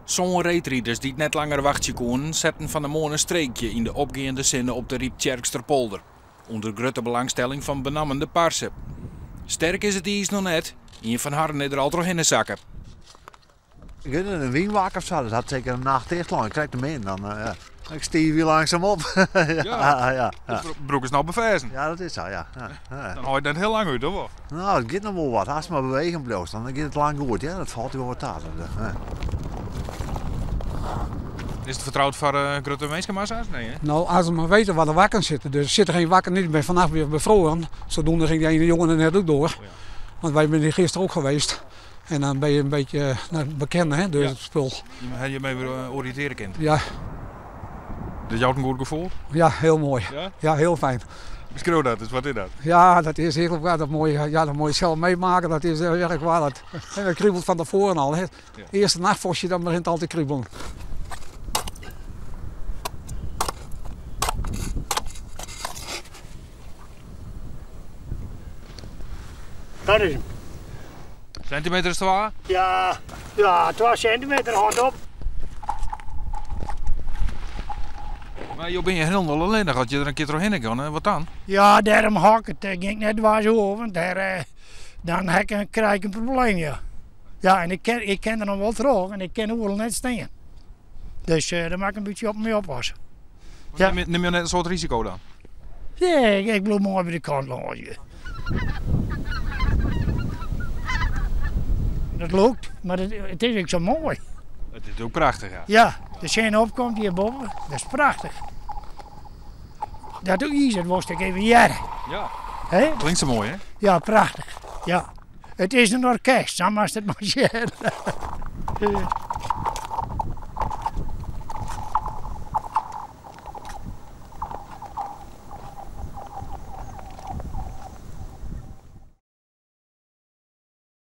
Sân reedriders dy't net langer wachtsje koenen, setten fan 'e moarn in streekje yn de opgeande sinne op de Ryptsjerksterpolder. Under grutte belangstelling fan benammen de parse. Sterk is it iis noch net, ien fan harren is der al trochhinne sakke. Ik weet net, in wynwak of sa, dat hat seker in nacht ticht lein, krekt te min. Dan, uh, ik stiif wie langsaam op. ja, ja, ja. De broek is no befêzen. Ja, dat is sa, ja. ja, ja. Dan hâldt it net hiel lang út, of wol? No, it giet noch wol wat. Ast mar bewegen bliuwst, dan giet it lang goed. Ja, dat falt wol wat ta. Ja. Is it fertroud foar uh, grutte minskemassa's? Nee, hè? No, as se mar witte wêr't de wakken sitte. Dus der sitte gjin wakken yn. Ik bin fannacht wer befroaren. Sadoende ging die ene jongen er net ook door. Oh, ja. Want wy binne hjir gister ek geweest. En dan bin je in bytsje no, bekend, hè, dus ja. it spul. Je je mee wer oriïntearje kind. Ja. Dat jout in goed gefoel? Ja, hiel moai. Ja? Ja, hiel fijn. Beskriuw dat eens, wat is dat? Ja, dat is hiel waar, dat moat je, ja, dat moat je sels meemakke. Dat is werklik waar. Dat, en dat kriebelt fan tefoaren al. Hè. Ja. Earste nachtfroastje, dan begjint al te kriebeljen. Dat is 'm. Sintimeter as twa? Ja, ja, 2 sintimeter, hâld op. Mar jo binne hielendal allinnich as je der in kear trochhinne gean, wat dan? Ja, dêrom hâld ik it, gean ik net dwers oer, want dêr, dan ha ik, krij ik in probleem, ja. Ja, en ik kin, ik kin der noch wol troch en ik kin oeral net stean. Dus dêr moat ik in bytsje op my oppasse. Ja. Nimme jo net in soad risiko dan? Nee, ik bliuw moai by de kant lâns. Dat lûkt, mar it is ek sa moai. It is ek prachtich, ja. Ja, de sinne opkomt hjirboppe, dat is prachtich. Dat iis, dat wolst ek even hearre. Ja, Hè? Klinkt sa moai, hè? Ja, prachtich. Ja. It is in orkest, sa moatst it mar sjen.